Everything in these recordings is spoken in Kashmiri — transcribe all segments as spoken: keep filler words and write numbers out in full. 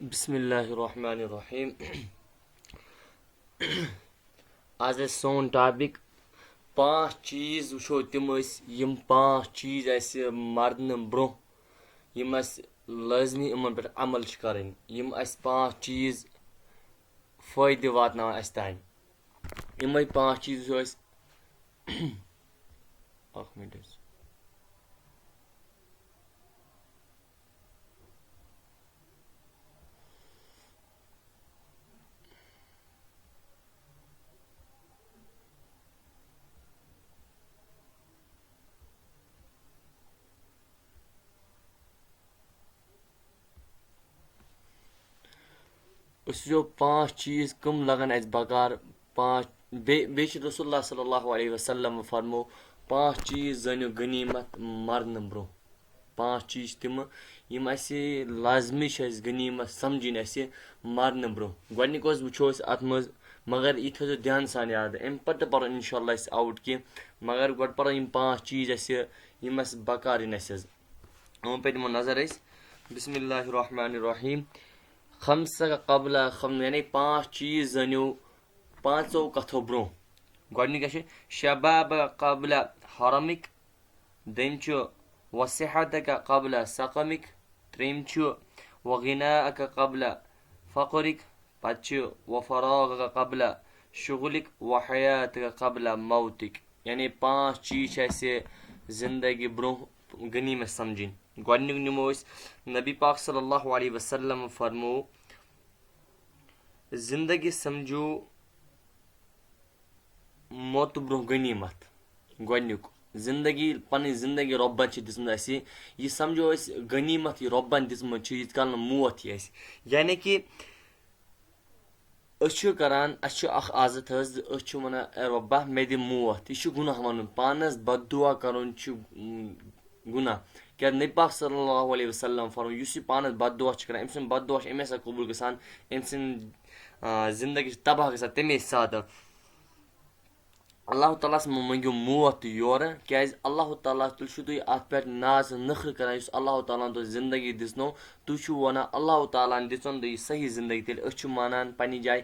بسم اللہ الرحمن الرحیم۔ آز آسہِ سون ٹاپک پانٛژھ چیٖز، وٕچھو تِم أسۍ، یِم پانٛژھ چیٖز اَسہِ مَرنہٕ برٛونٛہہ، یِم اَسہِ لٲزمی یِمَن پٮ۪ٹھ عمل چھِ کَرٕنۍ، یِم اَسہِ پانٛژھ چیٖز فٲیدٕ واتناوان اَسہِ تام۔ یِمَے پانٛژھ چیٖز وٕچھو أسۍ۔ اَکھ مِنٹ حظ۔ أسۍ وٕچھو پانٛژھ چیٖز کٕم لَگَن اَسہِ بکار۔ پانٛژھ، بیٚیہِ بیٚیہِ چھِ رسول اللہ صلی اللہ علیہ وسلم فرمو، پانٛژھ چیٖز زٲنِو غنیٖمت مَرنہٕ برٛونٛہہ۔ پانٛژھ چیٖز چھِ تِمہٕ، یِم اَسہِ لازمی چھِ اَسہِ غنیٖمت سَمجھِنۍ اَسہِ مَرنہٕ برٛونٛہہ۔ گۄڈٕنیُک اوس وٕچھو أسۍ اَتھ منٛز، مگر یہِ تھٲیزیو دھیان سان یاد، اَمہِ پَتہٕ پَرو اِنشاء اللہ أسۍ آوُٹ کینٛہہ، مگر گۄڈٕ پَرو یِم پانٛژھ چیٖز اَسہِ، یِم اَسہِ بکار یِن اَسہِ حظ۔ یِمَن پٮ۪ٹھ دِمو نظر أسۍ۔ بسم اللہ الرحمن الرحیم۔ خمسہ قبل خم، یعنی پانٛژھ چیٖز زٲنِو پانٛژو کَتھو برٛونٛہہ۔ گۄڈٕنیُک کیٛاہ چھُ؟ شباب قبل حرمک۔ دوٚیِم چھُ وصحتک قبل سقمک۔ ترٛیٚیِم چھُ وغناءک قبل فقرک۔ پَتہٕ چھُ وفراغک قبل شغلک وحیاتک قبل موتک۔ یعنی پانٛژھ چیٖز چھِ اَسہِ زندگی برٛونٛہہ غنیٖمت سَمجھِنۍ۔ گۄڈٕنیُک نِمو أسۍ، نبی پاک صلی اللہ علیہ وسلم فرمو، زندگی سَمجھو موتہٕ برٛونٛہہ غنیٖمت۔ گۄڈٕنیُک، زندگی، پَنٕنۍ زندگی رۄبَن چھِ دِژمٕژ اَسہِ، یہِ سَمجھو أسۍ غنیٖمت یہِ رۄبَن دِژمٕژ چھِ، ییٖتِس کال نہٕ موت یی اَسہِ۔ یعنی کہِ أسۍ چھِ کَران، اَسہِ چھُ اَکھ عادت حظ، أسۍ چھِ وَنان، "اے رۄبا، مےٚ دِ موت۔" یہِ چھُ گُناہ وَنُن۔ پانَس بد دُعا کَرُن چھُ، م، گُناہ۔ کیٛازِ نبی پاک صلی اللہ علیہ وسلم فرموو، یُس یہِ پانَس بد دُعا چھُ کَران، أمۍ سُنٛد بد دُعا چھُ اَمے ساتہٕ قبوٗل گژھان، أمۍ سٕنٛز، آ، زِندگی چھِ تباہ گژھان تَمے ساتہٕ۔ اللہ تعالیٰ ہَس مہٕ مٔنٛگِو موت تہِ یورٕ، کیٛازِ اللہ تعالیٰ تُہۍ چھِو تُہۍ اَتھ پٮ۪ٹھ ناز نٔخرٕ کَران، یُس اللہ تعالیٰ ہَن تۄہہِ زِندگی دِژنو۔ تُہۍ چھِو وَنان، اللہ تعالیٰ ہَن دِژن تۄہہِ یہِ صحیح زِندگی، تیٚلہِ أسۍ چھِ مانان پنٛنہِ جایہِ،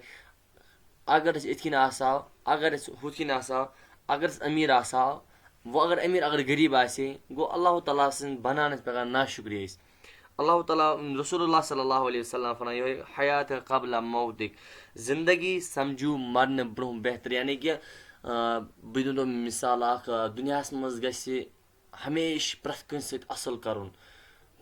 اگر أسۍ یِتھ کٔنۍ آسہٕ ہاو، اگر أسۍ ہُتھ کٔنۍ آسہٕ ہاو، اگر أسۍ أمیٖر آسہٕ ہاو، وۄنۍ اگر أمیٖر اگر غریٖب آسہِ ہے، گوٚو اللہ تعالیٰ سٕنٛز بَناونَس پٮ۪ٹھ کَران ناشُکریہ أسۍ۔ اللہ تعالیٰ، رسول اللہ صلی اللہ علیہ وسلم فرماوان یِہوٚے، حیات قبل موتک، زندگی سَمجھِو مَرنہٕ برٛونٛہہ بہتر۔ یعنی کہِ، آ، بہٕ دِمہٕ تۄہہِ مِثال اَکھ، آ، دُنیاہَس منٛز گژھِ ہمیشہِ پرٛٮ۪تھ کٲنٛسہِ سۭتۍ اَصٕل کَرُن۔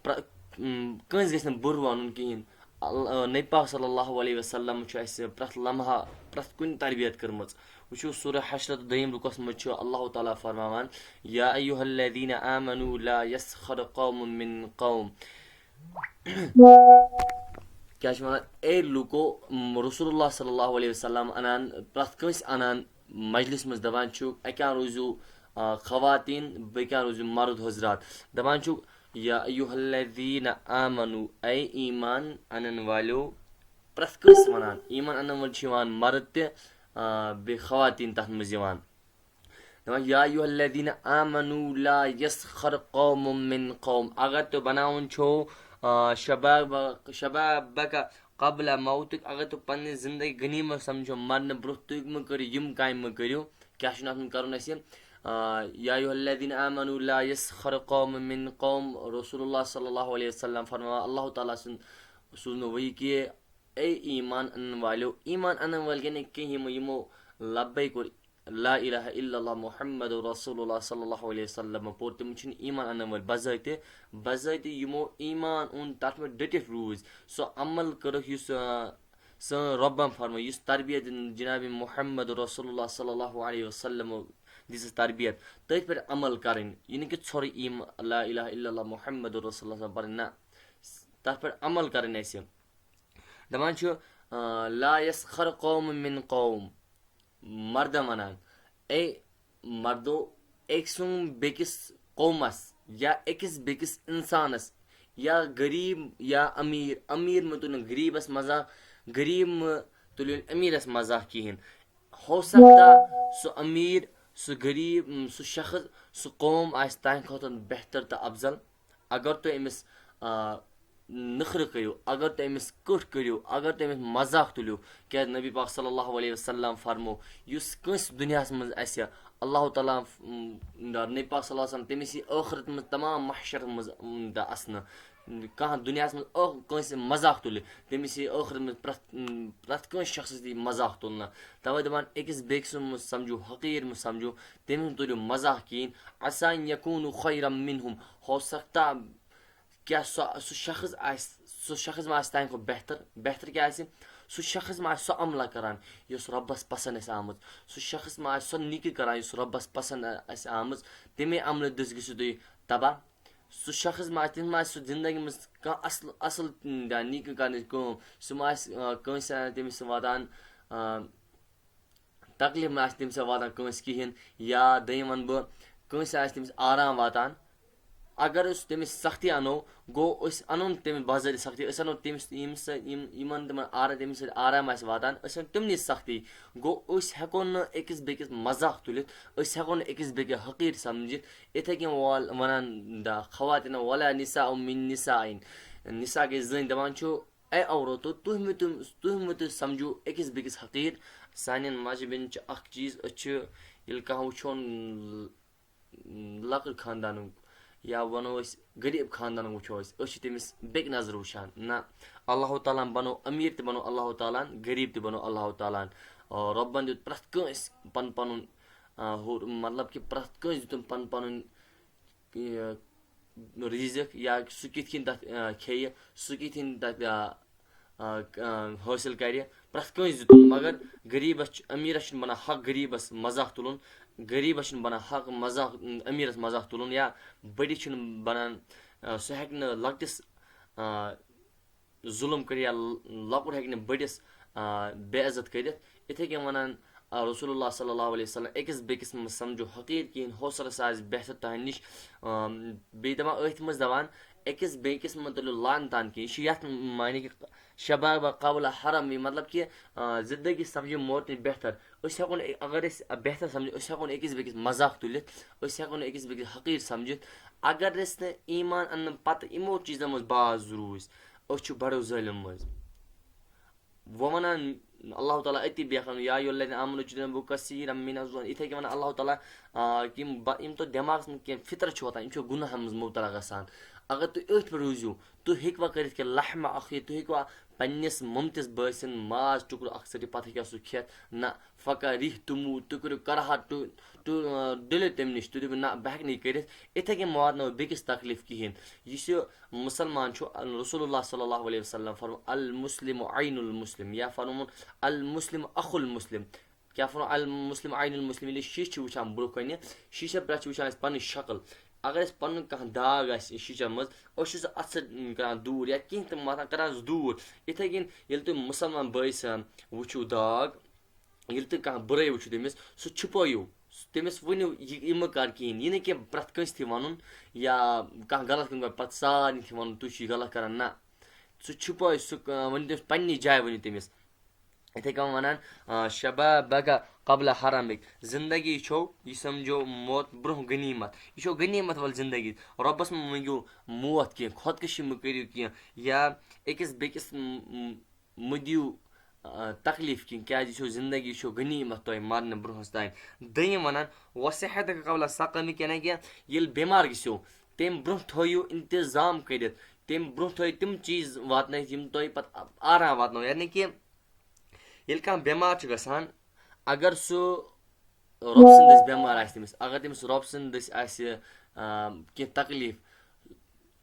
پرٛ-، اۭں، کٲنٛسہِ گژھِ نہٕ بُرٕ وَنُن کِہیٖنۍ۔ ال-، آ، نبی پاک صلی اللہ علیہ وسلم چھُ اَسہِ پرٛٮ۪تھ لمحہ، پرٛٮ۪تھ کُنہِ تربیت کٔرمٕژ۔ وٕچھِو، سورہ حشر تہٕ دوٚیِم رُکوَس منٛز چھُ اللہ تعالیٰ فرماوان، یا ایھا الذین آمنوا لا یسخر قوم من قوم۔ کیٛاہ چھِ وَنان؟ اے لوٗکو، م، رسول اللہ صلی اللہ علیہ وسلم اَنان، پرٛٮ۪تھ کٲنٛسہِ اَنان مجلس منٛز دَپان چھُ، اَکہِ اَنٛد روٗزِو، آ، خواتیٖن، بیٚکہِ اَنٛد روٗزِو مرد حضرات۔ دَپان چھُ، یا ایھا الذین آمنوا، اے ایمان اَنَن والیو، پرٛٮ۪تھ کٲنٛسہِ وَنان، ایمان اَنَن وٲلۍ چھِ یِوان مرد تہِ، آ، بیٚیہِ خواتیٖن تَتھ منٛز یِوان۔ دَپان، یا ایھا الذین آمنوا لا یسخر قوم من قوم۔ اگر تُہۍ بَناوُن چھُو، آ، شباب، شبابک قبل موتک، اگر تُہۍ پننہِ زندگی غنیمت سمجھو مرنہٕ برٛونٛہہ، تُہۍ مہٕ کٔرِو یِم کامہِ مہٕ کٔرِو۔ کیٛاہ چھُنہٕ اَتھ منٛز کَرُن اَسہِ؟ آ، یا ایھا الذین آمنوا لا یسخر قوم من قوم۔ رسول اللہ صلی اللہ علیہ وسلم فرماوان، اللہ تعالیٰ سُنٛد سوٗزنہٕ وٕے کہِ اے ایمان اَنَن والیو، ایمان اَنَن وٲلۍ گٔے نہٕ کینٛہہ یِمو، یِمو لبیک اور لا الہ الا اللہ محمد رسول اللہ صلی اللہ علیہ وسلم پوٚر، تِم چھِنہٕ ایمان اَنَن وٲلۍ بذٲتے، بذٲتے یِمو ایمان اوٚن، تَتھ منٛز ڈٔٹِتھ روٗزۍ، سُہ عمل کٔرٕکھ یُس، آ، سٲنۍ رۄبَن فرمٲو، یُس تربیت دِژ جناب محمد رسول اللہ صلی اللہ علیہ وسلم دِژٕس تربیت، تٔتھۍ پٮ۪ٹھ عمل کَرٕنۍ، یہِ نہٕ کہِ ژھوٚرُے ایم-، لا الہ الا اللہ محمد رسول اللہ پَرٕنۍ، نہ، تَتھ پٮ۪ٹھ عمل کَرٕنۍ اَسہِ۔ دَپان چھُ، آ، لا یسخر قوم من قوم، مردن وَنان، اے مردو، أکۍ سُنٛد بیٚکِس قومَس یا أکِس بیٚکِس اِنسانَس یا غریٖب یا أمیٖر، أمیٖر مہٕ تُلِن غریٖبَس مذاق، غریٖب مہٕ تُلِن أمیٖرَس مذاق کِہیٖنۍ۔ ہو سکتا سُہ أمیٖر، سُہ غریٖب، سُہ شخص، سُہ قوم آسہِ تُہنٛدِ کھۄتہٕ بہتر تہٕ افضل۔ اگر تُہۍ أمِس، آ، نخرٕ کٔرِو، اگر تُہۍ أمِس کٔٹھۍ کٔرِو، اگر تُہۍ أمِس مذاق تُلِو، کیٛازِ نبی پاک صلی اللہ علیہ وسلم فرمو، یُس کٲنٛسہِ دُنیاہَس منٛز اَسہِ اللہ تعالیٰ ہَن، نبی پاک صلی اللہ علیہ وسلم، تٔمِس یی ٲخرت منٛز تمام محشرَس منٛز، م، دَ-، اَسنہٕ۔ کانٛہہ دُنیاہَس منٛز ٲخ-، کٲنٛسہِ مذاق تُلہِ، تٔمِس یی ٲخرت منٛز پرٛٮ۪تھ، م، پرٛٮ۪تھ کٲنٛسہِ شخصَس یی مذاق تُلنہٕ۔ تَوَے دَپان، أکِس بیٚکہِ سُنٛد مہٕ سَمجھِو حقیٖر، مہٕ سَمجھِو، تٔمِس مہٕ تُلِو مذاق کِہیٖنۍ۔ عسیٰ ان یکونوا خیرا منہم، ہو سکتا کیٛاہ سُہ، سُہ شخص آسہِ، سُہ شخص ما آسہِ تانہِ کھۄتہٕ بہتر؟ بہتر کیٛاہ آسہِ؟ سُہ شخص ما آسہِ سۄ عملہ کران، یۄس رۄبَس پسنٛد آسہِ آمٕژ؟ سُہ شخص ما آسہِ سۄ نیکی کران، یۄس رۄبَس پسنٛد آسہِ آمٕژ؟ تَمے عملہٕ دٔسۍ گٔژھِو تُہۍ تباہ۔ سُہ شخص ما آسہِ، تٔمِس ما آسہِ سُہ زندگی منٛز کانٛہہ اَصٕل، اَصٕل، یا نیکی کرنٕچ کٲم؟ سُہ ما آسہِ، آ، کٲنٛسہِ، آ، تٔمِس واتان، آ، تکلیٖف نہٕ آسہِ تٔمِس واتان کٲنٛسہِ کِہیٖنۍ، یا دوٚیِم وَنہٕ بہٕ، کٲنٛسہِ آسہِ تٔمِس آرام واتان۔ اگر أسۍ تٔمِس سختی اَنو، گوٚو أسۍ اَنو نہٕ تٔمِس بظٲہِر سختی، أسۍ اَنو تٔمِس، ییٚمِس سۭتۍ، یِم، یِمَن تِمَن آرام، تٔمِس سۭتۍ آرام آسہِ واتان، أسۍ اَنو تِمنٕے سختی۔ گوٚو أسۍ ہٮ۪کو نہٕ أکِس بیٚکِس مذاق تُلِتھ، أسۍ ہٮ۪کو نہٕ أکِس بیٚکہِ حقیٖر سَمجھِتھ۔ یِتھَے کٔنۍ وال-، وَنان دا خواتیٖن، ولا نساء من نساء، نساء گٔے زٔنۍ، دَپان چھُ، اے عورتو، تُہۍ مہٕ تُم، تُہۍ مہٕ تُہۍ سَمجھِو أکِس بیٚکِس حقیٖر۔ سانٮ۪ن مذہبَن چھِ اَکھ چیٖز، أسۍ چھِ ییٚلہِ کانٛہہ وٕچھون، لۄکٕٹ خاندانُک یا وَنو أسۍ غریٖب خاندانُک وٕچھو أسۍ، أسۍ چھِ تٔمِس بیٚکہِ نظرٕ وٕچھان۔ نہ، اللہ تعالیٰ ہَن بَنوو أمیٖر تہِ بَنوو اللہ تعالیٰ ہَن، غریٖب تہِ بَنوو اللہ تعالیٰ ہَن۔ آ، رۄبَن دیُت پرٛٮ۪تھ کٲنٛسہِ پَن پَنُن، آ، ہُر-، مطلب کہِ پرٛٮ۪تھ کٲنٛسہِ دیُتُن پَن پَنُن، یہِ، رِزِق یا سُہ کِتھ کٔنۍ تَتھ، آ، کھیٚیہِ، سُہ کِتھ کٔنۍ تَتھ، آ، آ، آ، حٲصِل کَرِ، پرٛٮ۪تھ کٲنٛسہِ دیُتُن۔ مگر غریٖبَس چھُ، أمیٖرَس چھُنہٕ بَنان حق غریٖبَس مذاق تُلُن، غریٖبَس چھُنہٕ بَنان حق مذاق، أمیٖرَس مذاق تُلُن، یا بٔڑِس چھُنہٕ بَنان، آ، سُہ ہیٚکہِ نہٕ لۄکٹِس، آ، ظُلُم کٔرِتھ یا لۄکُٹ ہیٚکہِ نہٕ بٔڑِس، آ، بے عزت کٔرِتھ۔ یِتھَے کٔنۍ وَنان، آ، رسول اللہ صلی اللہ علیہ وسلم، أکِس بیٚکِس مہٕ سَمجھو حقیٖر کِہیٖنۍ، حوصلہٕ سا آسہِ بہتر تُہنٛدِ نِش۔ آ، بیٚیہِ دَپان أتھۍ منٛز دَپان، أکِس بیٚکِس مہٕ تُلِو لعنتان کِہیٖنۍ۔ یہِ چھُ یَتھ معنی کہِ شباب قبل حرم، یہِ مطلب کہِ، آ، زندگی سَمجھِو موت نِش بہتر۔ أسۍ ہٮ۪کو نہٕ، اگر أسۍ بہتر سَمجھو، أسۍ ہٮ۪کو نہٕ أکِس بیٚکِس مذاق تُلِتھ، أسۍ ہٮ۪کو نہٕ أکِس بیٚکِس حقیٖر سَمجھِتھ، اگر أسۍ نہٕ ایٖمان اَننہٕ پَتہٕ یِمو چیٖزو منٛز باز روٗزۍ۔ أسۍ چھِ بَڑو ظٲلِم منٛز۔ وۄنۍ وَنان اللہ تعالیٰ أتی بیٚیہِ اَکھ، یا ایھا الذین آمنوا اجتنبوا کثیرا من الظن، یِتھَے کٔنۍ وَنان اللہ تعالیٰ، آ، یِم بَ-، یِم تۄہہِ دٮ۪ماغَس منٛز کینٛہہ فِطرت چھُ واتان، یِم چھِ گُناہَن منٛز مُبتلا گژھان۔ اگر تُہۍ أتھۍ پٮ۪ٹھ روٗزِو، تُہۍ ہیٚکوا کٔرِتھ کہِ لحم اخی، تُہۍ ہیٚکوا پنٛنِس مُمتِس بٲے سٕنٛد ماز ٹُکرٕ اَکھ ژٔٹِتھ، پَتہٕ ہیٚکوا سُہ کھٮ۪تھ؟ نہ، فکرہتموہ، تُہۍ کٔرِو کراہت، تُہۍ، تُہۍ، آ، ڈٔلِو تَمہِ نِش، تُہۍ دٔپِو، نہ، بہٕ ہٮ۪کہٕ نہٕ یہِ کٔرِتھ۔ یِتھَے کٔنۍ واتناوو بیٚکِس تکلیٖف کِہیٖنۍ۔ یُس یہِ مُسلمان چھُ، رسول اللہ صلی اللہ علیہ وسلم فرمو، المسلم عین المسلم، یا فرمومُت، المسلم اخو المسلم۔ کیٛاہ فرمو، المسلم عین المسلم، ییٚلہِ أسۍ شیٖشہٕ چھِ وٕچھان برٛونٛہہ کَنہِ، شیٖشَس پٮ۪ٹھ چھِ وٕچھان أسۍ پَنٕنۍ شکل۔ اگر اَسہِ پَنُن کانٛہہ داغ آسہِ شیٖشَس منٛز، أسۍ چھِ سُہ اَتھٕ سۭتۍ کَران دوٗر یا کینٛہہ تہِ مَتھان، کَران سُہ دوٗر۔ یِتھَے کٔنۍ ییٚلہِ تُہۍ مُسلمان بٲے سان وٕچھِو داغ، ییٚلہِ تُہۍ کانٛہہ بُرٲے وٕچھِو تٔمِس، سُہ چھُپٲیِو، تٔمِس ؤنِو، یہِ، یہِ مہٕ کَر کِہیٖنۍ۔ یہِ نہٕ کینٛہہ پرٛٮ۪تھ کٲنٛسہِ تہِ وَنُن یا کانٛہہ غلط کٲم کَرِ، پَتہٕ سارنٕے تہِ وَنُن، تُہۍ چھِو یہِ غلط کَران۔ نہ، سُہ چھُپٲیِو، سُہ، آ، ؤنِو تٔمِس پنٛنہِ جایہِ، ؤنِو تٔمِس۔ یِتھَے کٔنۍ وَنان، آ، شبابک قبل حرمک، زندگی چھو، یہِ سَمجھو موت برٛونٛہہ غنیٖمت۔ یہِ چھو غنیٖمت وَل زندگی۔ رۄبَس مہٕ مٔنٛگِو موت کینٛہہ، خۄدکٔشی مہٕ کٔرِو کینٛہہ، یا أکِس بیٚکِس م-، م-، مہٕ دِیِو، آ، تکلیٖف کینٛہہ، کیٛازِ یہِ چھو زندگی، یہِ چھو غنیٖمت تۄہہِ مرنہٕ برٛونٛہَس تام۔ دوٚیِم وَنان، وصحتک قبل سقمک، یعنی کہِ ییٚلہِ بٮ۪مار گٔژھِو، تَمہِ برٛونٛہہ تھٲیِو اِنتظام کٔرِتھ، تَمہِ برٛونٛہہ تھٲیِو تِم چیٖز واتنٲیِتھ، یِم تۄہہِ پَتہٕ آرام واتناوَن۔ یعنی کہِ ییٚلہِ کانٛہہ بٮ۪مار چھُ گژھان، اگر سُہ رۄب سٕنٛدۍ دٔسۍ بٮ۪مار آسہِ تٔمِس، اگر تٔمِس رۄب سٕنٛدۍ دٔسۍ آسہِ، آ، کینٛہہ تکلیٖف،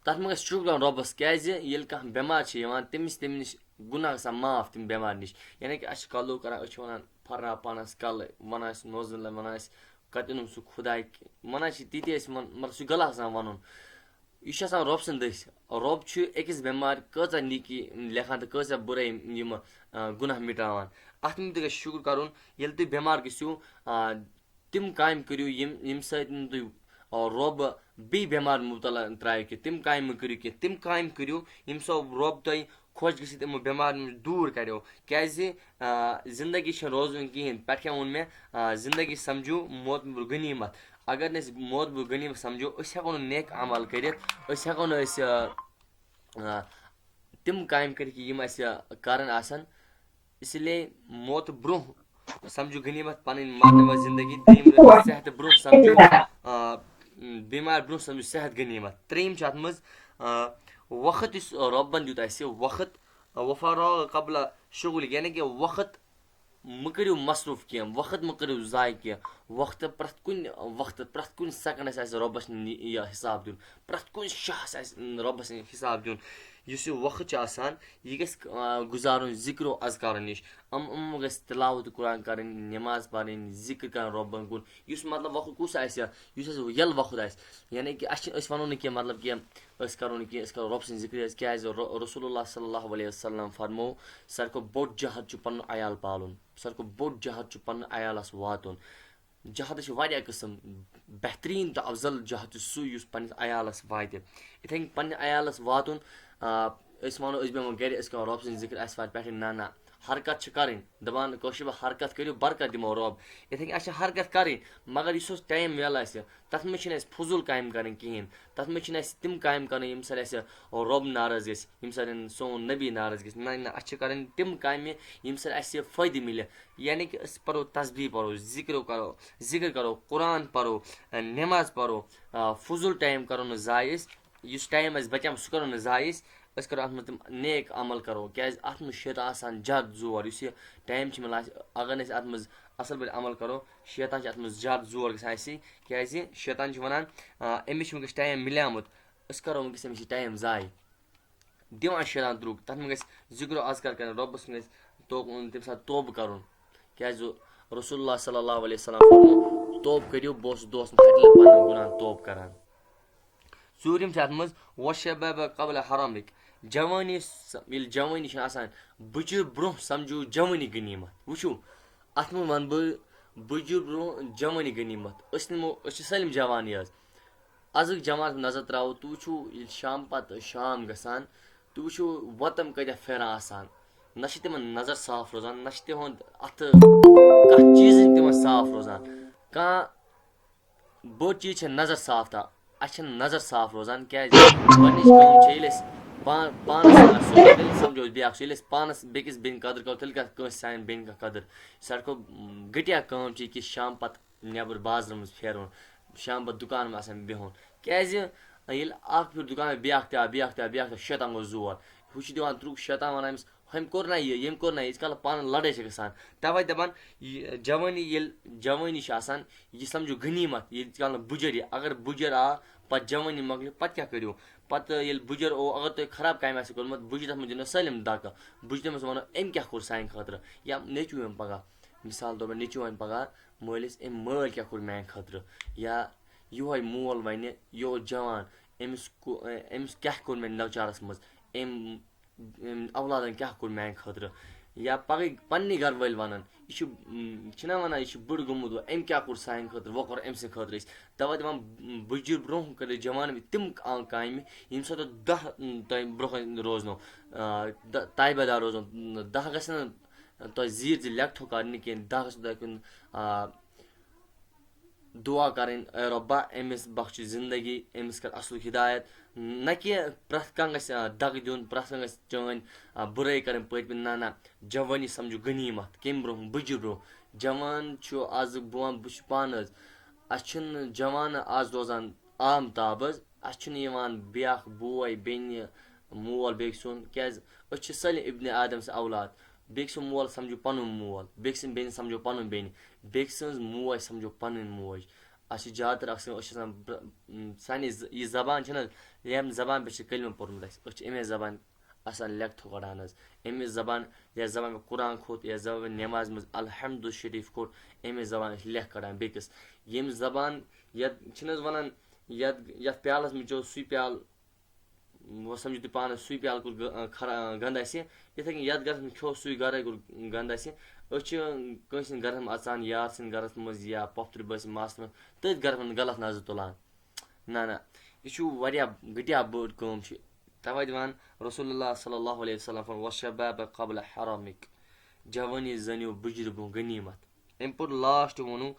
تَتھ منٛز گژھِ شُکر کَرُن رۄبَس، کیٛازِ ییٚلہِ کانٛہہ بٮ۪مار چھِ یِوان، تٔمِس، تٔمِس نِش گُناہ گژھان معاف تَمہِ بٮ۪مارِ نِش۔ یعنی کہِ اَسہِ چھِ کَلو کَران، أسۍ چھِ وَنان، پھَرا پانَس کَلہٕ، وَنان ٲسۍ نوزُ باللہ، وَنان ٲسۍ، کَتہِ اوٚنُم سُہ خۄداے، وَنان چھِ تیٖتۍ ٲسۍ وَن-، مطلب سُہ چھُ غلط آسان وَنُن۔ یہِ چھُ آسان رۄب سٕنٛدۍ دٔسۍ۔ رۄب چھُ أکِس بٮ۪مارِ کۭژاہ نیٖکی لیکھان تہٕ کۭژاہ بُرٲے یِم، آ، گُناہ مِٹاوان۔ اَتھ مُتعلِق گژھِ شُکُر کَرُن، ییٚلہِ تُہۍ بٮ۪مار گٔژھِو، آ، تِم کامہِ کٔرِو، یِم، ییٚمہِ سۭتۍ نہٕ تُہۍ، آ، رۄب بیٚیہِ بٮ۪مارِ مُبتلا ترٛایِو کینٛہہ۔ تِم کامہِ مہٕ کٔرِو کینٛہہ۔ تِم کامہِ کٔرِو، ییٚمہِ سۭتۍ رۄب تۄہہِ خۄش گٔژھِتھ یِمو بٮ۪مارٮ۪ن نِش دوٗر کَریو۔ کیٛازِ، آ، زِندگی چھَنہٕ روزٕنۍ کِہیٖنۍ۔ پٮ۪ٹھٕ کیٛاہ ووٚن مےٚ، آ، زِندگی سَمجھِو موت بُر غنیٖمت۔ اگر نہٕ أسۍ موت بُر غنیٖمت سَمجھو، أسۍ ہٮ۪کو نہٕ نیک عمل کٔرِتھ، أسۍ ہٮ۪کو نہٕ أسۍ، آ، آ، تِم کامہِ کٔرِتھ، یِم اَسہِ کَرٕنۍ آسَن۔ اسی لیے موتہٕ برونٛہہ سَمجھِو غنیٖمت پَنٕنۍ مَرنہٕ وَ زِندگی، دوٚیِم گٔے صحتہٕ برونٛہہ سَمجھِو، آ، بیمار برونٛہہ سَمجھِو صحت غنیٖمت۔ ترٛیٚیِم چھِ اَتھ منٛز، آ، وقت یُس رۄبَن دیُت اَسہِ، وقت، وفراغ قبل شغل، یعنی کہِ وقت مہٕ کٔرِو مصروٗف کینٛہہ، وقت مہٕ کٔرِو ضایع کینٛہہ۔ وقتہٕ پرٛٮ۪تھ کُنہِ وقتہٕ، پرٛٮ۪تھ کُنہِ سیکنڈَس آسہِ رۄبَس نِ-، یہِ حِساب دیُن، پرٛٮ۪تھ کُنہِ شاہَس آسہِ رۄبَس نِ-، حِساب دیُن۔ یُس یہِ وقت چھُ آسان، یہِ گژھِ، آ، گُزارُن ذِکر و اذکارَن نِش۔ یِم، یِم گژھِ تِلاوت قرآن کَرٕنۍ، نٮ۪ماز پَرٕنۍ، ذِکر کَرُن رۄبَن کُن۔ یُس مطلب وقت کُس آسہِ، یُس اَسہِ یَلہٕ وقت آسہِ، یعنی کہِ اَسہِ چھِ، أسۍ وَنو نہٕ کینٛہہ مطلب کہِ أسۍ کَرو نہٕ کینٛہہ، أسۍ کَرو رۄب سٕنٛز ذِکر حظ۔ کیٛازِ رۄ-، رسول اللہ صلی اللہ علیہ وسلم فرموو، ساروی کھۄتہٕ بوٚڑ جہاد چھُ پَنُن عیال پالُن، ساروی کھۄتہٕ بوٚڑ جہاد چھُ پَنُن عیالَس واتُن۔ جہادَس چھِ واریاہ قٕسٕم، بہتریٖن تہٕ افضل جہاد چھُ سُے یُس پنٛنِس عیالَس واتہِ۔ یِتھَے کٔنۍ پنٛنہِ عیالَس واتُن، آ، أسۍ وَنو، أسۍ بیٚہمو گَرِ، أسۍ کَرو رۄب سٕنٛز ذِکر، اَسہِ واتہِ پٮ۪ٹھٕ، نہ، نہ، حرکت چھِ کَرٕنۍ۔ دَپان کٲشِر پٲٹھۍ، حرکت کٔرِو، برکت دِمو رۄب۔ یِتھَے کٔنۍ اَسہِ چھِ حرکت کَرٕنۍ، مگر یُس اَسہِ ٹایم میلہِ اَسہِ، تَتھ منٛز چھِنہٕ اَسہِ فضوٗل کامہِ کَرٕنۍ کِہیٖنۍ۔ تَتھ منٛز چھِنہٕ اَسہِ تِم کامہِ کَرٕنۍ، ییٚمہِ سۭتۍ اَسہِ رۄب ناراض گژھِ، ییٚمہِ سۭتۍ سون نبی ناراض گژھِ۔ نہ، نہ، اَسہِ چھِ کَرٕنۍ تِم کامہِ، ییٚمہِ سۭتۍ اَسہِ فٲیدٕ مِلہِ۔ یعنی کہِ أسۍ پَرو تسبیح، پَرو ذِکر، کَرو ذِکر، کَرو قرآن پَرو، نٮ۪ماز پَرو، آ، فضوٗل ٹایم کَرو نہٕ ضایع أسۍ۔ یُس ٹایم اَسہِ بَچیومُت، سُہ کَرو نہٕ ضایع أسۍ۔ أسۍ کَرو اَتھ منٛز تِم نیک عمل کَرو، کیٛازِ اَتھ منٛز چھُ شیطان آسان زیادٕ زور۔ یُس یہِ ٹایم چھِ مِلان اَسہِ، اگر نہٕ أسۍ اَتھ منٛز اَصٕل پٲٹھۍ عمل کَرو، شیطان چھِ اَتھ منٛز زیادٕ زور گژھان اَسہِ، کیٛازِ شیطان چھِ وَنان، آ، أمِس چھُ وٕنکیٚس ٹایم مِلیومُت، أسۍ کَرو وٕنکیٚس أمِس یہِ ٹایم ضایع۔ دِوان شیطان ترٛوٚگ، تَتھ منٛز گژھِ ذِکر و اذکار کَرٕنۍ، رۄبَس منٛز گژھِ تو-، تَمہِ ساتہٕ توبہٕ کَرُن، کیٛازِ رسول اللہ صلی اللہ علیہ وسلم فرموو، "توبہٕ کٔرِو، بہٕ اوسُس دۄہَس منٛز ہَتہِ لَٹہِ پَنُن گُناہ توبہٕ کَران۔" ژوٗرِم چھِ اَتھ منٛز، "وشباب قبل حرمک"، جوٲنی س-، ییٚلہِ جوٲنی چھِ آسان، بٕجِر برونٛہہ سَمجھِو جوٲنی غنیٖمت۔ وٕچھِو، اَتھ منٛز وَنہٕ بہٕ، بٕجِر برونٛہہ جوٲنی غنیٖمت۔ أسۍ نِمو، أسۍ چھِ سٲلِم جوانٕے حظ۔ أزیُک جوانَس نظر ترٛاوو، تُہۍ وٕچھِو، ییٚلہِ شام پَتہٕ شام گژھان، تُہۍ وٕچھِو وۄتَن کۭتیٛاہ پھیران آسان۔ نہ چھِ تِمَن نظر صاف روزان، نہ چھِ تِہُنٛد اَتھٕ کانٛہہ چیٖزٕے تِمَن صاف روزان۔ کانٛہہ بوٚڑ چیٖز چھِ نظر صاف تھاوان، اَسہِ چھَنہٕ نظر صاف روزان۔ کیٛازِ؟ گۄڈٕنِچ کٲم چھِ، ییٚلہِ أسۍ پان-، پانَس آسو، تیٚلہِ سَمجھو أسۍ بیٚیہِ اَکھ چیٖز۔ ییٚلہِ أسۍ پانَس بیٚکِس بیٚنہِ قدٕر کَرو، تیٚلہِ کَتھ کٲنٛسہِ سانہِ بیٚنہِ کانٛہہ قدٕر؟ ساروی کھۄتہٕ گٔٹیا کٲم چھِ یہِ کہِ شام پَتہٕ نٮ۪بر بازرَن منٛز پھیرُن، شام پَتہٕ دُکانَن منٛز آسان بِہُن۔ کیٛازِ؟ ییٚلہِ اَکھ پھیوٗر دُکانَس، بیٛاکھ تہِ آو، بیٛاکھ تہِ آو، بیٛاکھ تہِ آو، شیطان گوٚو زور۔ ہُہ چھُ دِوان ترٛوٚگ، شیطان وَنان أمِس، "ہُمۍ کوٚر نہ یہِ، ییٚمۍ کوٚر نہ یہِ"، ییٖتِس کالَس پانہٕ لَڑٲے چھِ گژھان۔ تَوَے دَپان، یہِ جوٲنی، ییٚلہِ جوٲنی چھِ آسان، یہِ سَمجھِو غنیٖمت، ییٖتِس کالَس نہٕ بُجَر یی۔ اگر بُجَر آو، پَتہٕ جوٲنی مۄکلہِ، پَتہٕ کیٛاہ کٔرِو؟ پَتہٕ ییٚلہِ بُجَر او، اگر تۄہہِ خراب کامہِ آسہِ کوٚرمُت، بُجہِ تَتھ منٛز دِنو سٲلِم دَکہٕ۔ بُجہِ تٔمِس وَنو، "أمۍ کیٛاہ کوٚر سانہِ خٲطرٕ؟" یا نیٚچوٗ وَنہِ پَگاہ، مِثال طور پَر نیٚچوٗ وَنہِ پَگاہ، "مٲلِس، أمۍ مٲلۍ کیٛاہ کوٚر میٛانہِ خٲطرٕ؟" یا یِہوٚے مول وَنہِ، یہِ اوس جوان، أمِس کو-، أمِس کیٛاہ کوٚر مےٚ لۄکچارَس منٛز؟ أمۍ، أمۍ اولادَن کیٛاہ کوٚر میٛانہِ خٲطرٕ؟ یا پَگہٕکۍ پنٛنی گَرٕ وٲلۍ وَنَن، یہِ چھُ، م، چھِنہ وَنان، یہِ چھُ بٕڑٕ گوٚمُت وۄنۍ، أمۍ کیٛاہ کوٚر سانہِ خٲطرٕ، وۄنۍ کوٚر أمۍ سٕنٛدِ خٲطرٕ أسۍ۔ تَوَے دَپان، بُجہِ برونٛہہ کٔرِو جوان تِم آ-، کامہِ، ییٚمہِ ساتہٕ تۄہہِ دَہ، م، تۄہہِ برونٛہہ کَنہِ روزنو، آ، دَ-، تایبہ دار روزنو، دَہ گژھن نہٕ تۄہہِ زیٖر زِ لیٚکتھو کَرنہِ کینٛہہ، دَہ گژھن تۄہہِ کُنہِ، آ، دُعا کَرٕنۍ، "اے رۄبا، أمِس بخش زندگی، أمِس کَر اَصلُک ہدایت"۔ نہ کہِ پرٛٮ۪تھ کانٛہہ گژھِ، آ، دَکہٕ دیُن، پرٛٮ۪تھ کانٛہہ گژھِ چٲنۍ، آ، بُرٲے کَرٕنۍ پٔتۍ کِنۍ۔ نہ، نہ، جوٲنی سَمجھِو غنیٖمت۔ کَمہِ برونٛہہ؟ بُجہِ برونٛہہ۔ جوان چھُ آز، بہٕ وَنہٕ، بہٕ چھُس پانہٕ حظ، اَسہِ چھُنہٕ جوانہٕ آز روزان عام تاب حظ۔ اَسہِ چھُنہٕ یِوان بیٛاکھ بوے، بیٚنہِ، مول بیٚکہِ سُنٛد، کیٛازِ أسۍ چھِ سٲلِم ابن آدم سٕنٛدۍ اولاد۔ بیٚکہِ سُنٛد مول سَمجھو پَنُن مول، بیٚکہِ سٕنٛز بیٚنہِ سَمجھو پَنُن بیٚنہِ، بیٚکہِ سٕنٛز موج سَمجھو پَنٕنۍ موج۔ اَسہِ چھِ زیادٕ تَر اَکھ سٕنٛز، أسۍ چھِ آسان بر-، سانہِ ز-، یہِ زبان چھَنہٕ حظ، ییٚمہِ زبان پٮ۪ٹھ چھِ کلمہٕ پوٚرمُت اَسہِ، أسۍ چھِ اَمے زبانہِ آسان لیٚکتھو کَڑان حظ۔ اَمے زبان، یَتھ زبان پٮ۪ٹھ قرآن کھوٚت، یَتھ زبان پٮ۪ٹھ نٮ۪مازِ منٛز الحمد شریٖف کھوٚت، اَمے زبان أسۍ لیٚکھ کَڑان بیٚکِس۔ ییٚمہِ زبان، یَتھ چھِنہٕ حظ وَنان، یَتھ، یَتھ پیالَس منٛز چیوٚو سُے پیالہٕ، وۄنۍ سَمجھِو تُہۍ پانَس، سُے پیالہٕ کوٚر غ-، خرا-، گنٛدٕ اَسہِ، یِتھَے کٔنۍ یَتھ گَرَس منٛز کھیوٚو سُے گَرَے کوٚر گنٛدٕ اَسہِ۔ أسۍ چھِ کٲنٛسہِ ہِنٛدۍ گَرَس منٛز اَژان، یار سٕنٛدۍ گَرَس منٛز یا پۄپھتٕرِ بٲے سٕنٛدۍ ماستٕرِ منٛز، تٔتھۍ گَرَس منٛز غلط نظر تُلان۔ نہ، نہ، یہِ چھُ واریاہ گھٹیا بٔڑ کٲم چھِ۔ تَوَے دِوان رسول اللہ صلی اللہ علیہ وسلم فرموو، "وشباب قبل حرمک"، جوٲنی زٲنِو بُجرِ برونٛہہ غنیٖمت۔ اَمہِ پوٚت لاسٹ ووٚنُو،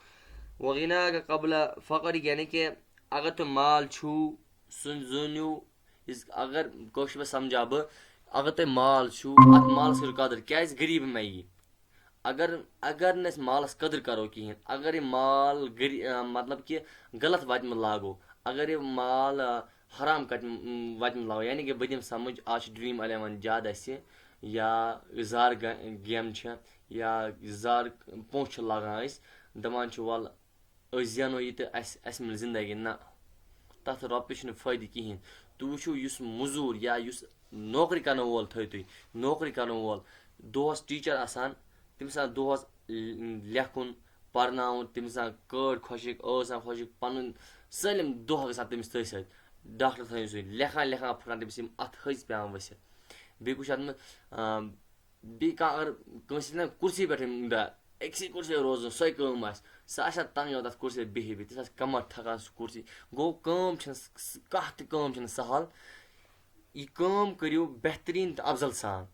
"وغناک قبل فقرک"، یعنی کہِ اگر تۄہہِ مال چھُو، سُہ زٲنِو، یُس اگر کٲشِر پٲٹھۍ سَمجھا بہٕ، اگر تۄہہِ مال چھُو، اَتھ مالَس کٔرِو قدٕر، کیٛازِ غریٖب مہ یی۔ اگر اگر نہٕ أسۍ مالَس قدٕر کَرو کِہیٖنۍ، اگر یہِ مال غری-، آ، مطلب کہِ غلط وَتہِ منٛز لاگو، اگر یہِ مال آ، حرام کَتہِ م-، وَتہِ منٛز لاگو، یعنی کہِ بہٕ دِمہٕ سَمٕجھ، آز چھِ ڈرٛیٖم اَلیوَن زیادٕ اَسہِ، یا زار گیمہٕ چھِ، یا زار پونٛسہٕ چھِ لاگان أسۍ، دَپان چھِ وَلہٕ أسۍ زینو یہِ تہٕ اَسہِ اَسہِ مِلہِ زِندگی۔ نہ، تَتھ رۄپیہِ چھُنہٕ فٲیدٕ کِہیٖنۍ۔ تُہۍ وٕچھِو، یُس مٔزوٗر یا یُس نوکری کَرَن وول تھٲیِو تُہۍ، نوکری کَرَن وول، دۄہَس ٹیٖچَر آسان، تٔمِس آسان دۄہَس لیکھُن، پَرناوُن، تٔمِس آسان کٲڑۍ خۄشِک، ٲس آسان خۄشِک، پَنُن سٲلِم دۄہ گژھان تٔمِس تٔتھۍ سۭتۍ۔ ڈاکٹر تھٲیِو سۭتۍ، لیکھان لیکھان پھٕٹان تٔمِس یِم اَتھٕ ۂژۍ پٮ۪وان ؤسِتھ۔ بیٚیہِ کُس چھُ اَتھ منٛز، آ، بیٚیہِ کانٛہہ اگر کٲنٛسہِ چھِنہ کُرسی پٮ۪ٹھ یِم دَ-، أکسٕے کُرسی روزُن، سۄے کٲم آسہِ، سُہ آسہِ ہا تنٛگ یِوان تَتھ کُرسی بِہِتھ بِہِتھ، تٔمِس آسہِ کَمَر تھَکان سُہ کُرسی۔ گوٚو، کٲم چھِنہٕ س-، س-، کانٛہہ تہِ کٲم چھِنہٕ سَہَل۔ یہِ کٲم کٔرِو بہتریٖن تہٕ اَفضل سان۔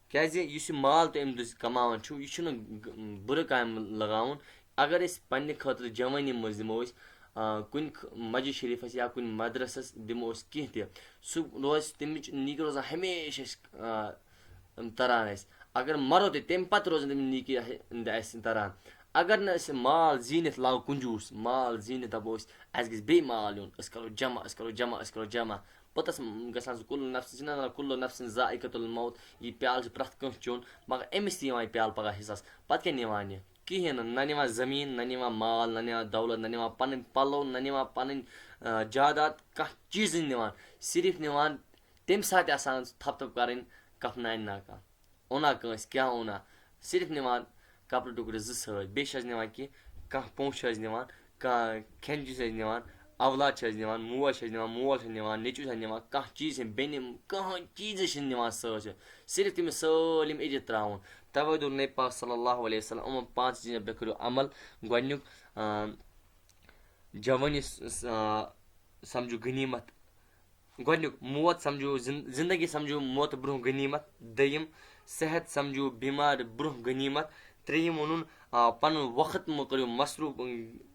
کیٛازِ یُس یہِ مال تُہۍ اَمہِ دٔسۍ کَماوان چھُو، یہِ چھُنہٕ گ-، بُرٕ کامہِ لَگاوُن۔ اگر أسۍ پنٛنہِ خٲطرٕ جوٲنی منٛز دِمو أسۍ، آ، کُنہِ خ-، مسجد شریٖفَس یا کُنہِ مدرسَس دِمو أسۍ کینٛہہ تہِ، سُہ روزِ تَمِچ نیٖکی روزان ہمیشہِ اَسہِ، آ، تَران اَسہِ۔ اگر مَرو تہِ، تَمہِ پَتہٕ روزن تَمِچ نیٖکی اَسہِ تَران۔ اگر نہٕ أسۍ مال زیٖنِتھ لاگو کُنجوٗس، مال زیٖنِتھ دَپو أسۍ، اَسہِ گژھِ بیٚیہِ مال یُن، أسۍ کَرو جمع، أسۍ کَرو جمع، أسۍ کَرو جمع۔ پوٚتُس گژھان سُہ کُلُ نفسِن، چھِنہ وَنان، کُلُ نفسِن ذائقۃ الموت، یہِ پیالہٕ چھُ پرٛٮ۪تھ کٲنٛسہِ چیوٚن، مگر أمِس تہِ یِوان یہِ پیالہٕ پَگاہ حِصَس۔ پَتہٕ کیٛاہ نِوان یہِ؟ کِہیٖنۍ نہٕ، نہ نِوان زٔمیٖن، نہ نِوان مال، نہ نِوان دولت، نہ نِوان پَنٕنۍ پَلو، نہ نِوان پَنٕنۍ، آ، جاداد، کانٛہہ چیٖزٕے نِوان۔ صرف نِوان تَمہِ ساتہٕ آسان تھَپھ تھَپھ کَرٕنۍ، کَفناونہِ ناکام۔ اوٚنا کٲنٛسہِ، کیٛاہ اوٚنا؟ صرف نِوان کَپرٕ ٹُکرٕ زٕ سۭتۍ، بیٚیہِ چھِ حظ نِوان کینٛہہ، کانٛہہ پونٛسہٕ چھِ حظ نِوان، کانٛہہ کھٮ۪ن چیٖز چھِ حظ نِوان، اولاد چھِ حظ نِوان، موج چھِ حظ نِوان، مول چھِ حظ نِوان، نیٚچوٗ چھِ حظ نِوان، کانٛہہ چیٖز چھِنہٕ بیٚنہِ، کٕہٕنۍ چیٖزٕے چھِنہٕ نِوان سۭتۍ۔ صرف تٔمِس سٲلِم أژِتھ ترٛاوُن۔ تَوَے دوٚپ نبی پاک صلی اللہ علیہ وسلم، یِمَن پانٛژھ چیٖزَن پٮ۪ٹھ کٔرِو عمل۔ گۄڈٕنیُک، آ، جوٲنی س-، س-، آ، سَمجھو غنیٖمت۔ گۄڈٕنیُک، موت سَمجھو زِن-، زِندگی سَمجھو موتہٕ برٛونٛہہ غنیٖمت۔ دوٚیِم، صحت سَمجھو بٮ۪مارِ برٛونٛہہ غنیٖمت۔ ترٛیٚیِم ووٚنُن، آ، پَنُن وقت مہٕ کٔرِو مصروٗف، اۭں،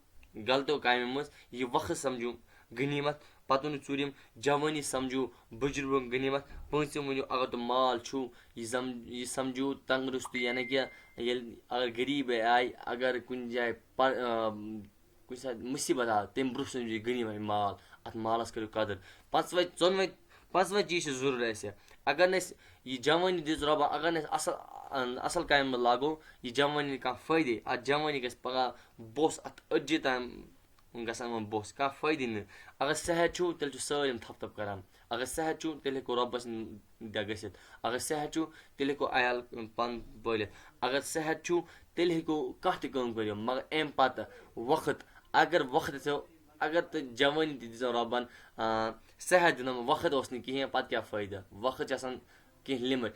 غلطو کامٮ۪ن منٛز۔ یہِ وقت سَمجھو غنیٖمت۔ پَتہٕ ووٚنُن ژوٗرِم، جوٲنی سَمجھو بُجرٕ برٛونٛہہ غنیٖمت۔ پوٗنٛژِم ووٚنُن، اگر تۄہہِ مال چھُو، یہِ زَم-، یہِ سَمجھو تنٛگرُستہٕ، یعنی کہِ ییٚلہِ اگر غریٖبی آیہِ، اگر کُنہِ جایہِ پَ-، آ، کُنہِ ساتہٕ مُصیٖبت آو، تَمہِ برٛونٛہہ سَمجھو یہِ غنیٖمت مال، اَتھ مالَس کٔرِو قدٕر۔ پانٛژوَے، ژۄنوَے، پانٛژوَے چیٖز چھِ ضروٗرت اَسہِ۔ اگر نہٕ اَسہِ یہِ جوٲنی دِژ رۄبَن، اگر نہٕ اَسہِ اَصٕل، اَصٕل کامہِ منٛز لاگو، یہِ جوٲنی کانٛہہ فٲیدٕ، اَتھ جوٲنی گژھِ پَگاہ بوٚس، اَتھ أڈجہِ تام گژھان وۄنۍ بوٚس، کانٛہہ فٲیدٕ نہٕ۔ اگر صحت چھُو، تیٚلہِ چھُ سٲلِم تھَپھ تھَپھ کَران۔ اگر صحت چھُو، تیٚلہِ ہیٚکو رۄبَس نِش گٔژھِتھ۔ اگر صحت چھُو، تیٚلہِ ہیٚکو عیال پَنُن پٲلِتھ۔ اگر صحت چھُو، تیٚلہِ ہیٚکِو کانٛہہ تہِ کٲم کٔرِتھ، مگر اَمہِ پَتہٕ وقت، اگر وقت ژےٚ، اگر تہٕ جوٲنی تہِ دِژٕن رۄبَن، آ، صحت دِنَم، وقت اوس نہٕ کِہیٖنۍ، پَتہٕ کیٛاہ فٲیدٕ؟ وقت چھِ آسان کینٛہہ limit،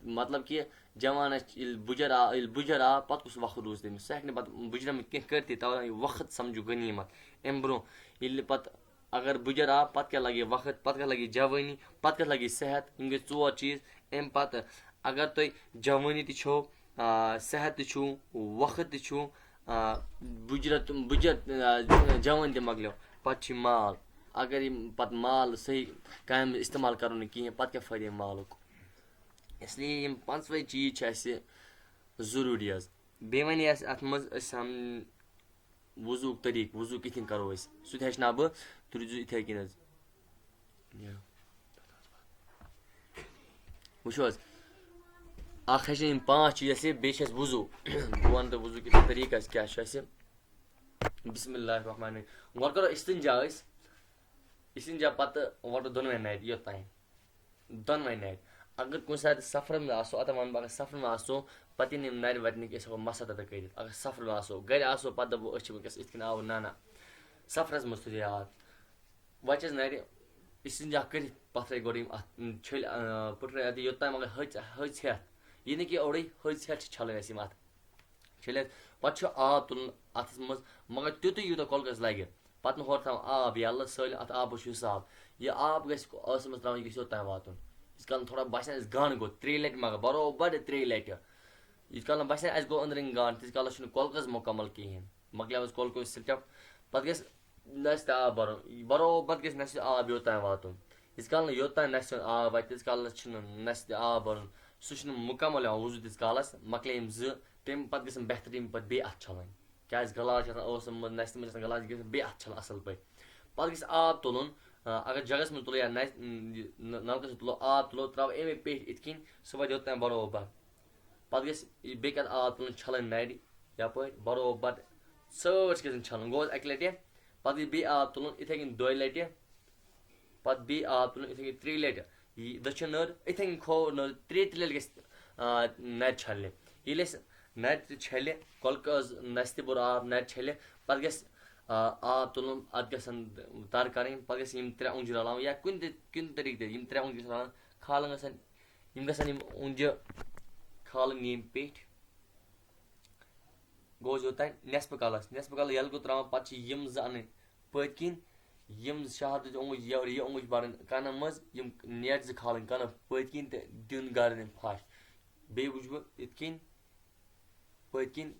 مطلب کہِ جوانَس ییٚلہِ بُجَر آو، ییٚلہِ بُجَر آو، پَتہٕ کُس وقت روٗز تٔمِس؟ سُہ ہیٚکہِ نہٕ پَتہٕ بُجرَمٕتۍ کینٛہہ کٔرتھٕے، تَوَے وقت سَمجھو غنیٖمت۔ اَمہِ برٛونٛہہ ییٚلہِ پَتہٕ اگر بُجَر آو، پَتہٕ کیٛاہ لَگہِ وقت، پَتہٕ کیٛاہ لَگہِ صحت، یِم گٔے ژور چیٖز۔ اَمہِ پَتہٕ اگر تۄہہِ جوٲنی تہِ چھو، آ، صحت تہِ چھُو، وقت تہِ چھُو، آ، بُجرت، بُجر، آ، جوٲنۍ تہِ مۄکلیو، پَتہٕ چھُ مال۔ اگر یِم پَتہٕ مال صحیح کامہِ منٛز استعمال کَرو نہٕ کِہیٖنۍ، پَتہٕ کیٛاہ فٲیدٕ یِم مالُک؟ اس لیے یِم پانٛژوَے چیٖز چھِ اَسہِ ضروٗری حظ۔ بیٚیہِ وَنے اَسہِ اَتھ منٛز أسۍ ہم وضوٗک طریٖقہٕ، وضوٗ کِتھ کٔنۍ کَرو أسۍ، سُہ تہِ ہیٚچھناو بہٕ، تُہۍ روٗزِو یِتھَے کٔنۍ حظ۔ وٕچھِو حظ، اَکھ ہیٚچھنٲے یِم پانٛژھ چیٖز اَسہِ، بیٚیہِ چھِ اَسہِ وضوٗ۔ بہٕ وَنہٕ تۄہہِ وضوٗ کِتھ طریٖقہٕ اَسہِ کیٛاہ چھُ اَسہِ۔ بسم اللہ الرحمن الرحیم۔ گۄڈٕ کَرو استنجا أسۍ۔ استنجا پَتہٕ وَٹو دۄنوَے نَرِ یوٚتام۔ دۄنوَے نَرِ۔ اگر کُنہِ ساتہٕ سفرَس منٛز آسو، اَتھ وَنہٕ بہٕ، اگر سفرَس منٛز آسو، پَتہٕ یِن یِم نَرِ وَٹنٕکۍ، أسۍ ہٮ۪کو مَس تَتھ کٔرِتھ۔ اگر سفرَس منٛز آسو، گَرِ آسو، پَتہٕ دَپو، أسۍ چھِ وٕنکیٚس یِتھ کٔنۍ آوُر، نہ، نہ۔ سفرَس منٛز تھٲیزیو یاد۔ وَچہِ حظ نَرِ، استنجا کٔرِتھ پَتھرَے گۄڈٕ یِم اَتھ، چھٔلۍ، آ، پُٹھرٲے اَتھ یوٚتام مگر ۂژ، ۂژ ہٮ۪تھ۔ یہِ نہٕ کہِ اورَے ۂژ ہٮ۪تھ چھِ چھَلٕنۍ اَسہِ یِم اَتھ۔ چھٔلِتھ۔ پَتہٕ چھُ آب تُلُن اَتھَس منٛز، مگر تیُتُے یوٗتاہ کۄلکَس لَگہِ۔ پَتہٕ نہٕ ہورٕ تھاوُن آب یَلہٕ، سٲلِم اَتھ آبَس چھُ حِساب۔ یہِ آب گژھِ ٲسَس منٛز ترٛاوُن، یہِ گژھِ یوٚتام واتُن۔ ییٖتِس کال نہٕ تھوڑا باسہِ اَسہِ گَن گوٚو، ترٛیٚیہِ لَٹہِ مگر، برابر ترٛیٚیہِ لَٹہِ۔ ییٖتِس کال نہٕ باسہِ اَسہِ گوٚو أنٛدرِم گَن، تیٖتِس کالَس چھُنہٕ کۄلکَس مُکمل کِہیٖنۍ۔ مۄکلیو اَسہِ کۄلکُے step، پَتہٕ گژھِ نَسہِ تہِ آب بَرُن، برابر گژھِ نَسہِ آب یوٚتام واتُن۔ ییٖتِس کال نہٕ یوٚت تام نَسہِ ہُنٛد آب واتہِ، تیٖتِس کالَس چھُنہٕ نَسہِ تہِ آب بَرُن۔ سُہ چھُنہٕ مُکمل یِوان وضوٗ تیٖتِس کالَس، مۄکلے یِم زٕ، تَمہِ پَتہٕ گژھن بہتریٖن پٲٹھۍ بیٚیہِ اَتھٕ چھَلٕنۍ۔ کیٛازِ غلط چھِ آسان، اوس منٛز نَسہِ منٛز چھِ آسان غلط، یہِ گژھِ بیٚیہِ اَتھٕ چھَلُن اَصٕل پٲٹھۍ۔ پَتہٕ گژھِ آب تُلُن، آ، اگر جَگَس منٛز تُلو یا نَسہِ، یہِ نَ-، نَلکَس منٛز تُلو، آب تُلو، ترٛاوو اَمے پیٚٹھۍ یِتھ کٔنۍ، سُہ واتہِ یوٚت تام بَرابر۔ پَتہٕ گژھِ یہِ بیٚیہِ کَتھ آب تُلُن، چھَلٕنۍ نَرِ یَپٲرۍ بَرابر، سٲرسٕے گژھن چھَلُن۔ گوٚو حظ اَکہِ لَٹہِ، پَتہٕ گژھِ بیٚیہِ آب تُلُن، یِتھَے کٔنۍ دۄیہِ لَٹہِ، پَتہٕ بیٚیہِ آب تُلُن، یِتھَے کٔنۍ ترٛیٚیہِ لَٹہِ۔ یہِ دٔچھِنۍ نٔر، یِتھَے کٔنۍ کھووُر نٔر، ترٛےٚ ترٛےٚ لَٹہِ گژھِ، آ، نَرِ چھَلنہِ۔ ییٚلہِ أسۍ نَرِ تہِ چھَلہِ، کۄلکہٕ ٲس نَسہِ تہِ بوٚر آب، نَرِ چھَلہِ، پَتہٕ گژھِ، آ، آب تُلُن، اَتھ گژھن تَر کَرٕنۍ، پَتہٕ گژھِ یِم ترٛےٚ اونٛجہِ رَلاوٕنۍ یا کُنہِ تہِ، کُنہِ طریٖقہٕ تہِ یِم ترٛےٚ اونٛجہِ گژھِ رَلاوٕنۍ، کھالٕنۍ گژھن، یِم گژھن یِم اونٛجہِ کھالٕنۍ ییٚمہِ پیٚٹھۍ۔ گوٚو حظ یوٚتام نٮ۪صفہٕ کَلَس، نٮ۪صفہٕ کَلَس یَلہٕ گوٚو ترٛاوان، پَتہٕ چھِ یِم زٕ اَنٕنۍ پٔتۍ کِنۍ، یِم زٕ شہر تہِ اونٛگُج یَوٕ، یہِ اونٛگُج بَرٕنۍ کَنَن منٛز، یِم نیٹ زٕ کھالٕنۍ کَنَن پٔتۍ کِنۍ تہٕ دیُن گَرٕ دیُن پھَش۔ بیٚیہِ وٕچھِ بہٕ یِتھ کِنۍ پٔتۍ کِنۍ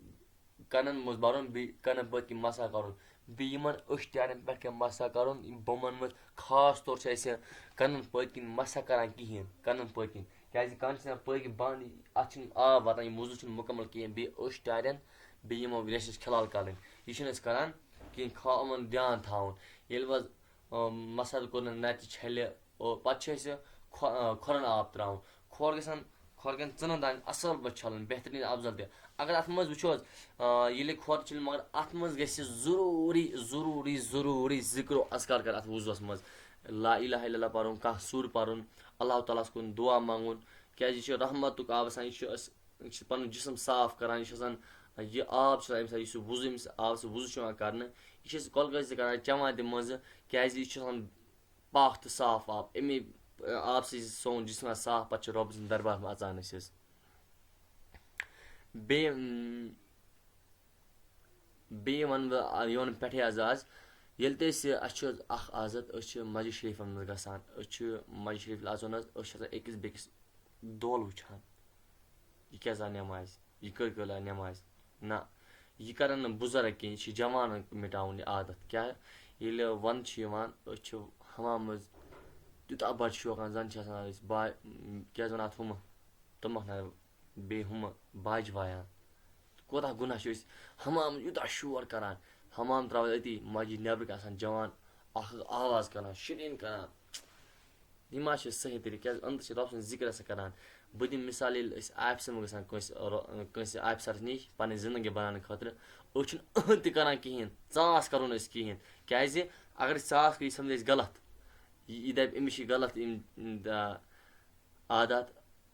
کَنَن منٛز بَرُن، بیٚیہِ کَنَن پٔتۍ کِنۍ مسح کَرُن، بیٚیہِ یِمَن أچھ ٹارٮ۪ن پٮ۪ٹھ کیٛاہ مسح کَرُن، یِم بُمَن منٛز خاص طور چھِ اَسہِ کَنَن پٔتۍ کِنۍ مسح کَران کِہیٖنۍ، کَنَن پٔتۍ کِنۍ، کیٛازِ کَن چھِ آسان پٔتۍ کِنۍ بنٛد، اَتھ چھِنہٕ آب واتان، یِم وضوٗ چھِنہٕ مُکمل کِہیٖنۍ، بیٚیہِ أچھ ٹارٮ۪ن، بیٚیہِ یِمو ریشَس کھِلال کَرٕنۍ، یہِ چھِنہٕ أسۍ کَران کِہیٖنۍ، خا-، یِمَن دھیان تھاوُن۔ ییٚلہِ وۄنۍ، آ، مسح کوٚر نہٕ نَرِ تہِ چھَلہِ، او، پَتہٕ چھِ اَسہِ کھۄ-، آ، کھۄرَن آب ترٛاوُن۔ کھۄر گژھن، کھۄر گژھن ژٕنَن دانہِ اَصٕل پٲٹھۍ چھَلٕنۍ، بہتریٖن اَفضل تہِ۔ اگر اَتھ منٛز وٕچھو حظ، آ، ییٚلہِ کھۄر چھِلہِ، مگر اَتھ منٛز گژھِ ضروٗری، ضروٗری، ضروٗری ذِکر و اذکار کَرُن اَتھ وضوٗوَس منٛز۔ لا الہ الا اللہ پَرُن، کانٛہہ سُر پَرُن، اللہ تعالیٰ ہَس کُن دُعا منٛگُن، کیٛازِ یہِ چھُ رحمتُک آب آسان، یہِ چھُ اَسہِ، یہِ چھُ پَنُن جسم صاف کَران، یہِ چھُ آسان، یہِ آب چھُ آسان اَمہِ ساتہٕ، یُس یہِ وضوٗ، أمِس آب سۭتۍ وضوٗ چھُ یِوان کَرنہٕ، یہِ چھِ أسۍ کۄلہٕ گٔژھۍ تہِ کَران، چٮ۪وان تہِ منٛزٕ، کیٛازِ یہِ چھُ آسان پاک تہٕ صاف آب۔ اَمی آبہٕ سۭتۍ چھِ سون جسم آسان صاف، پَتہٕ چھِ رۄب سٕنٛدِ دربارَس منٛز اَژان أسۍ حظ۔ بیٚیہِ، اۭں، بیٚیہِ وَنہٕ بہٕ، آ، یِمَن پٮ۪ٹھٕے حظ آز، ییٚلہِ تہِ أسۍ، اَسہِ چھُ حظ اَکھ عادت، أسۍ چھِ مسجد شریٖفَن منٛز گژھان، أسۍ چھِ مسجد شریٖف اَژو نہ حظ، أسۍ چھِ آسان أکِس بیٚکِس دول وٕچھان، یہِ کیٛاہ زانہِ نٮ۪مازِ، یہِ کٔرۍ کٔرۍ نٮ۪مازِ۔ نہ، یہِ کَرَن نہٕ بُزرگ کینٛہہ، یہِ چھِ جوانَن مِٹاوُن یہِ عادت۔ کیٛاہ؟ ییٚلہِ وَنٛدٕ چھُ یِوان، أسۍ چھِ حمام منٛز تیوٗتاہ بَڑٕ شوقان، زَن چھِ آسان أسۍ با-، کیٛاہ چھِ وَنان اَتھ، ہُمہٕ، تُمبَکھ نارِ، بیٚیہِ ہُمہٕ باجہِ وایان۔ کوتاہ گُناہ چھِ أسۍ حمام یوٗتاہ شور کَران، حمام ترٛاوان أتی، مسجد نٮ۪برٕ کَنہِ آسان جوان اَکھ اَکھ آواز کَران، شیٖرِن کَران۔ یہِ ما چھِ صحیح طریٖقہٕ؟ کیٛازِ أنٛدرٕ چھِ رۄب سٕنٛز ذِکر آسان کَران۔ بٔدِم مِثال، ییٚلہِ أسۍ آبہِ سَرَس منٛز گژھان کٲنٛسہِ رو-، کٲنٛسہِ آبہِ سَرَس نِش پَنٕنۍ زِندگی بَناونہٕ خٲطرٕ، أسۍ چھِنہٕ أہٕنٛدۍ تہِ کَران کِہیٖنۍ، ژاس کَرو نہٕ أسۍ کِہیٖنۍ۔ کیٛازِ؟ اگر أسۍ ژاس کَرو، یہِ سَمجھِ اَسہِ غلط۔ یہِ، یہِ دَپہِ، أمِس چھِ غلط یِم، یِم، آ، عادات،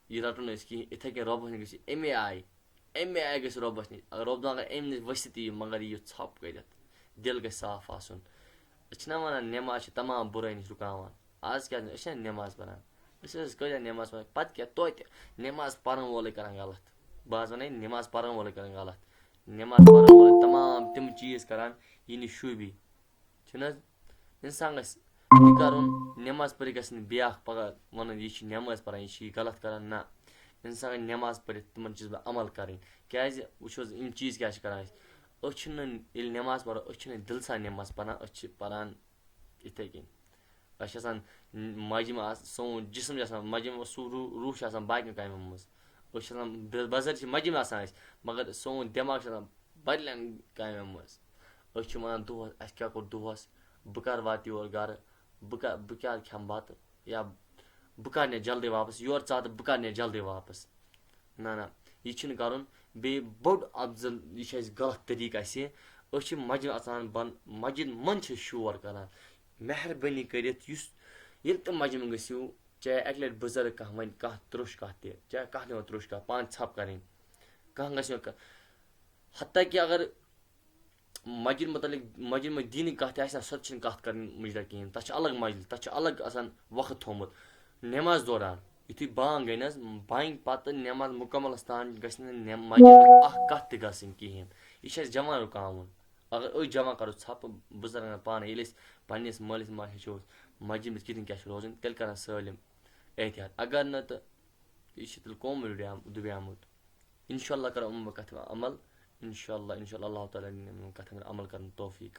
یہِ رَٹو نہٕ أسۍ کِہیٖنۍ۔ یِتھَے کٔنۍ رۄبَس نِش گژھِ اَمے آیہِ، اَمے آیہِ گژھِ رۄبَس نِش۔ اگر رۄب دَپان، اَمہِ نِش ؤسِتھ یِیِو، مگر یِیِو ژھۄپہٕ کٔرِتھ، دِل گژھِ صاف آسُن۔ أسۍ چھِنہ وَنان، نٮ۪ماز چھِ تمام بُرٲے نِش رُکاوان۔ آز کیٛازِ نہٕ؟ أسۍ چھِنہ نٮ۪ماز پَران۔ أسۍ حظ کۭتیٛاہ نٮ۪ماز پَران، پَتہٕ کیٛاہ؟ توتہِ نٮ۪ماز پَرَن وولٕے کَران غلط۔ بہٕ حظ وَنَے، نٮ۪ماز پَرَن وولٕے کَران غلط۔ نٮ۪ماز پَرَن وولٕے تمام تِم چیٖز کَران، یہِ نہٕ شوٗبی۔ چھُنہٕ حظ؟ اِنسان گژھِ یہِ کَرُن، نٮ۪ماز پٔرِتھ گژھِ نہٕ بیٛاکھ پَگاہ وَنُن، یہِ چھِ نٮ۪ماز پَران، یہِ چھِ یہِ غلط کَران۔ نہ، اِنسان گژھِ نٮ۪ماز پٔرِتھ تِمَن چیٖزَن پٮ۪ٹھ عمل کَرٕنۍ۔ کیٛازِ؟ وٕچھِو حظ، یِم چیٖز کیٛاہ چھِ کَران أسۍ؟ أسۍ چھِنہٕ ییٚلہِ نٮ۪ماز پَرو، أسۍ چھِنہٕ دِلہٕ سان نٮ۪ماز پَران، أسۍ چھِ پَران یِتھَے کٔنۍ۔ أسۍ چھِ آسان مَجہِ منٛز آسان، سون جسم چھُ آسان مَجہِ منٛز، سُہ روٗح، روٗح چھُ آسان باقیَن کامٮ۪ن منٛز۔ أسۍ چھِ آسان، بے-، بظٲہِر چھِ مَجہِ منٛز آسان أسۍ، مگر سون دٮ۪ماغ چھُ آسان بدلٮ۪ن کامٮ۪ن منٛز۔ أسۍ چھِ وَنان دۄہَس، اَسہِ کیٛاہ کوٚر دۄہَس، بہٕ کَر واتہٕ یور گَرٕ، بہٕ کَر، بہٕ کیٛاہ کھٮ۪مہٕ بَتہٕ، یا بہٕ کَر نیرٕ جلدی واپَس، یورٕ ژاو تہٕ بہٕ کَر نیرٕ جلدی واپَس۔ نہ، نہ، یہِ چھِنہٕ کَرُن۔ بیٚیہِ بوٚڑ افضل، یہِ چھِ اَسہِ غلط طریٖقہٕ اَسہِ۔ أسۍ چھِ مَسجِد اَژان بۄن، مَسجِد منٛز چھِ شور کَران۔ مہربٲنی کٔرِتھ، یُس، ییٚلہِ تہِ مَسجِد منٛز گٔژھِو، چاہے اَکہِ لَٹہِ بُزرٕگ کانٛہہ وَنہِ کانٛہہ ترٛوٚش کَتھ تہِ، چاہے کانٛہہ تہِ وَنہِ ترٛوٚش کَتھ، پانہٕ ژھَپ کَرٕنۍ۔ کانٛہہ گژھِ نہٕ کانٛہہ، حتیٰ کہِ اگر مَسجِد مُتعلِق، مَسجِد منٛز دیٖنٕچ کَتھ تہِ آسہِ نہ، سۄ تہِ چھِنہٕ کَتھ کَرٕنۍ مُجرا کِہیٖنۍ۔ تَتھ چھِ الگ مَسجِد، تَتھ چھِ الگ آسان وقت تھوٚومُت۔ نٮ۪ماز دوران، یُتھُے بانٛگ گٔے نہ حظ، بانٛگہِ پَتہٕ نٮ۪ماز مُکملَس تام گژھِ نہٕ نٮ۪م-، مَسجِد منٛز اَکھ کَتھ تہِ گژھٕنۍ کِہیٖنۍ۔ یہِ چھِ اَسہِ جمع رُکاوُن۔ اگر أسۍ جمع کَرو ژھَپہٕ، بُزرگَن پانَے، ییٚلہِ أسۍ پنٛنِس مٲلِس ماجہِ ہیٚچھو أسۍ مَسجِد منٛز کِتھ کٔنۍ کیٛاہ چھُ روزُن، تیٚلہِ کَرَن سٲلِم احتیاط۔ اگر نہٕ، تہٕ یہِ چھِ تیٚلہِ قومٕے ڈُبیام-، ڈُبیومُت۔ اِنشاء اللہ کَرو یِمَن کَتھَن عمل۔ اِنشاء اللہ، اِنشاء اللہ، اللہ تعالیٰ دِنۍ یِمَن کَتھَن عمل کَرنُک توفیٖق۔